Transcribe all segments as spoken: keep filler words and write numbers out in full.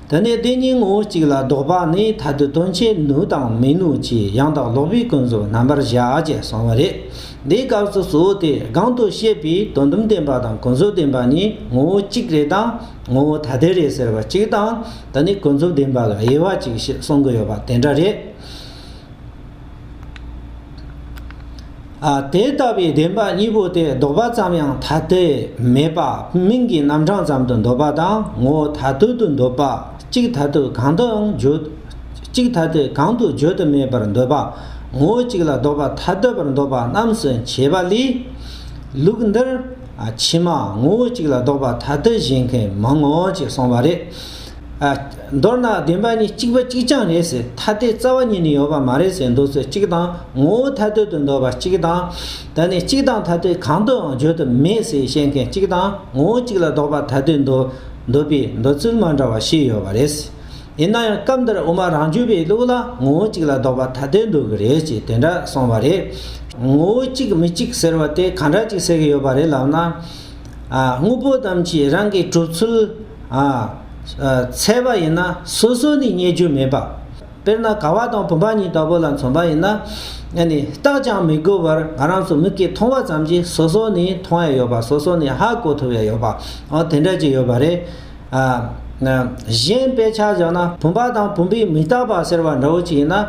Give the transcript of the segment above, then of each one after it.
དེ་ནས་དེ་གཉིས་ངོ་བོ་གཅིག་ལ་ལྡོག་པ་ནི་ཐ་དད་དོན་ཆེན་ནུས་དང་མི་ནུས་ཀྱི་ཡང་དག་ལོག་པའི་ཀུན་རྫོབ་རྣམ་པར་བཞག་ཅེས་གསུངས་པ་རེད། འདིའི་སྐབས་སུ་གཙོ་བོ་དེ་གོང་དུ་བཤད་པའི་དོན་དམ་བདེན་པ་དང་ཀུན་རྫོབ་བདེན་པ་གཉིས་ངོ་བོ་གཅིག་རེད་དང་ངོ་བོ་ཐ་དད་རེད་ཟེར་བ་གཅིག་དང་། དེ་ནས་ཀུན་རྫོབ་བདེན་པ་ལ་དབྱེ་བ་གཅིག་གསུང་གི་ཡོད་པ་དེ་འདྲ་རེད། ཨ། དེ་ལྟ་བུའི་བདེན་པ་གཉིས་པོ་དེ་ལྡོག་པ་ཙམ་ཡང་ཐ་དད་མེད་པ་མིང་གི་རྣམ་གྲངས་ཙམ་དུ་འདོད་པ་དང་ངོ་བོ་ཐ་དད་དུ་འདོད་པ། གཅིག་ཐ་དད་གང་དུའང་བརྗོད། གཅིག་ཐ་དད་གང་དུ་བརྗོད་དུ་མེད་པར་འདོད་པ། ངོ་བོ་གཅིག་ལ་ལྡོག་པ་ཐ་དད་པར་འདོད་པ་རྣམས་སུ་འབྱེད་པ་ལས། ལུགས་འདིར་ཨ། ཕྱི་མ་ངོ་བོ་གཅིག་ལ་ལྡོག་པ་ཐ་དད་བཞེད་མཁན་མང་ངོ་ཅེས་གསུངས་པ་རེད། ཨ། མདོར་ན་བདེན་པ་གཉིས་གཅིག་པ་གཅིག་རྐྱང་རེད་ཟེར། ཐ་དད་རྩ་བ་ཉིད་ནས་ཡོད་པ་མ་རེད་ཟེར་འདོད་ཚུལ་གཅིག་དང་། ངོ་བོ་ཐ་དད་དུ་འདོད་པ་གཅིག་དང་། ད་ནི་གཅིག་དང་ཐ་དད་གང་དུའང་བརྗོད་དུ་མེད་ཟེར་བཤད་མཁན་གཅིག་དང་། ངོ་བོ་གཅིག་ལ་ལྡོག་པ་ཐ་དད་འདོད་འདོད་པའི་འདོད་ཚུལ་མ་འདྲ་བ་བཤད་ཡོད་པ་རེད། ཡིན་ན་ཡང་སྐབས་འདིར་དབུ་མ་རང་རྒྱུད་པའི་ལུགས་ལ་ངོ་བོ་གཅིག་ལ་ལྡོག་པ་ཐ་དད་འདོད་ཀྱི་རེད་ཅེས་དེ་འདྲ་གསུངས་པ་རེད། ངོ་བོ་གཅིག་མི་གཅིག་ཟེར་བ་དེ་གང་འདྲ་ཅིག་ཟེར་གྱི་ཡོད་པ་རེད་ལབ་ན། ཨ། དངོས་པོ་ཐམས་ཅད་རང་གི་གྲུབ་ཚུལ། ཨ། ཨ། ཚད་པ་ཡིན་ན་སོ་སོ་ནས་རྙེད་རྒྱུ་མེད་པ། དཔེར་ན་ཀ་བ་དང་བུམ་པ་གཉིས་ལྟ་བུ་ལ་མཚོན་པ་ཡིན་ན། ཨ་ནི་བརྟག་ཅིང་མི་དགོས་པར་ང་རང་ཚོ་མིག་གིས་མཐོང་བ་ཙམ་གྱིས་སོ་སོ་ནས་མཐོང་ཡ་ཡོད་པ། སོ་སོ་ནས་ཧ་གོ་ཐུབ་ཡ་ཡོད་པ། འོ་དེ་འདྲ་ཅིག་ཡོད་པ་རེད། ཨ། གཞན་དཔེ་ཆ་བཞག་ན་བུམ་པ་དང་བུམ་པའི་མི་རྟག་པ་ཟེར་བ་འདྲ་བོ་ཅིག་ཡིན་ན།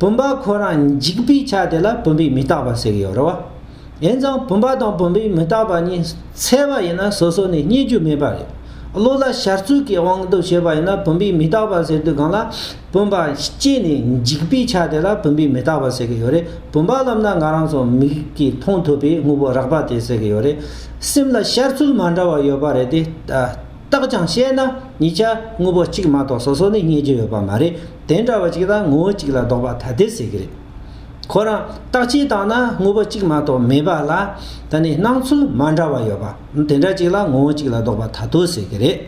བུམ་པ་ཁོ་རང་འཇིག་པའི་ཆ་དེ་ལ་བུམ་པའི་མི་རྟག་པ་ཟེར་གྱི་ཡོད་རེད་བ། ཡིན་ཙང་བུམ་པ་དང་བུམ་པའི་མི་རྟག་པ་གཉིས་ཚད་པ་ཡིན་ན་སོ་སོ་ནས་རྙེད་རྒྱུ་མེད་པ་རེད། བློ་ལ་བྱ་ཚུལ་གྱི་དབང་དུ་བྱས་པ་ཡིན་ན་བུམ་པའི་མི་རྟག་པ་ཟེར་དུས་སྒང་ལ། བུམ་པ་སྐྱེས་ནས་འཇིག་པའི་ཆ་དེ་ལ་བུམ་པའི་མི་རྟག་པ་ཟེར་གྱི་ཡོད་རེད། བུམ་པ་ལབ་ན་ང་རང་ཚོ་མིག་གིས་མཐོང་ཐུབ་པའི་དངོས་པོ་རགས་པ་དེ་ཟེར་གྱི་ཡོད་རེད། སེམས་ལ་བྱ་ཚུལ་མ་འདྲ་བ་ཡོད་པ་རེད་དེ། ཨ། བརྟག་ཅིང་དཔྱད་ན་གཉིས་ཆ་དངོས་པོ་གཅིག་མ་གཏོགས་སོ་སོ་ནས་རྙེད་རྒྱུ་ཡོད་པ་མ་རེད། དེ་འདྲ་བ་གཅིག་དང་ངོ་བོ་གཅིག་ལ་ལྡོག་པ་ཐ་དད་ཟེར་གྱི་རེད། ཁོ་རང་བརྟག་དཔྱད་བཏང་ན་དངོས་པོ་གཅིག་མ་གཏོགས་མེད་པ་ལ། ད་ནི་སྣང་ཚུལ་མ་འདྲ་བ་ཡོད་པ། དེ་འདྲ་གཅིག་ལ་ངོ་བོ་གཅིག་ལ་ལྡོག་པ་ཐ་དད་ཟེར་གྱི་རེད།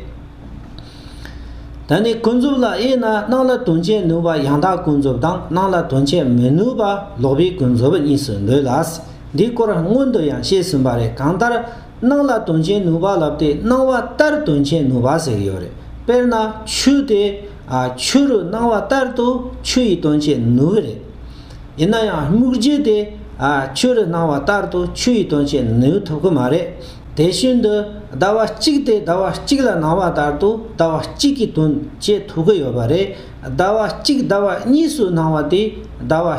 ད་ནི་ཀུན་རྫོབ་ལ་དབྱེ་ན་སྣང་ལ་དོན་ཆེན་ནུས་པ་ཡང་དག་ཀུན་རྫོབ་དང་། སྣང་ལ་དོན་ཆེན་མི་ནུས་པ་ལོག་པའི་ཀུན་རྫོབ་གཉིས་སུ་འདོད་ལ། འདིའི་སྐོར་སྔོན་དུ་ཡང་བཤད་ཟིན་པ་རེད། གང་ལྟར། སྣང་ལ་དོན་ཆེན་ནུས་པ་ལབ་དེ་སྣང་བ་ལྟར་དོན་ཆེན་ནུས་པ་ཟེར་གྱི་ཡོད་རེད། དཔེར་ན་ཆུ་དེ། ཨ། ཆུ་རུ་སྣང་བ་ལྟར་དུ་ཆུ་ཡི་དོན་ཆེན་ནུས་ཀྱི་རེད། ཡིན་ན་ཡང་སྨུག་རྒྱུ་དེ། ཨ། ཆུ་རུ་སྣང་བ་ལྟར་དུ་ཆུ་ཡི་དོན་ཆེན་ནུས་ཐུབ་ཀྱི་མ་རེད། དེ་བཞིན་དུ་ཟླ་བ་གཅིག་དེ་ཟླ་བ་གཅིག་ལ་སྣང་བ་ལྟར་དུ་ཟླ་བ་གཅིག་གི་དོན་བྱེད་ཐུབ་ཀྱི་ཡོད་པ་རེད། ཟླ་བ་གཅིག་ཟླ་བ་གཉིས་སུ་སྣང་བ་དེ་ཟླ་བ།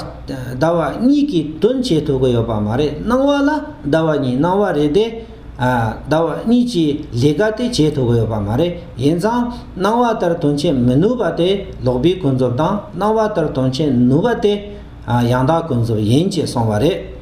ཟླ་བ་གཉིས་ཀྱི་དོན་བྱེད་ཐུབ་ཀྱི་ཡོད་པ་མ་རེད། སྣང་བ་ལ་ཟླ་བ་གཉིས་སྣང་བ་རེད་དེ། ཨ། ཟླ་བ་གཉིས་ཀྱི་ལས་ཀ་དེ་བྱེད་ཐུབ་ཀྱི་ཡོད་པ་མ་རེད། ཡིན་ཙང་སྣང་བ་ལྟར་དོན་ཆེན་མི་ནུས་པ་དེ་ལོག་པའི་ཀུན་རྫོབ་དང་། སྣང་བ་ལྟར་དོན་ཆེན་ནུས་པ་དེ། ཨ། ཡང་དག་ཀུན་རྫོབ་ཡིན་ཅེས་གསུངས་པ་རེད།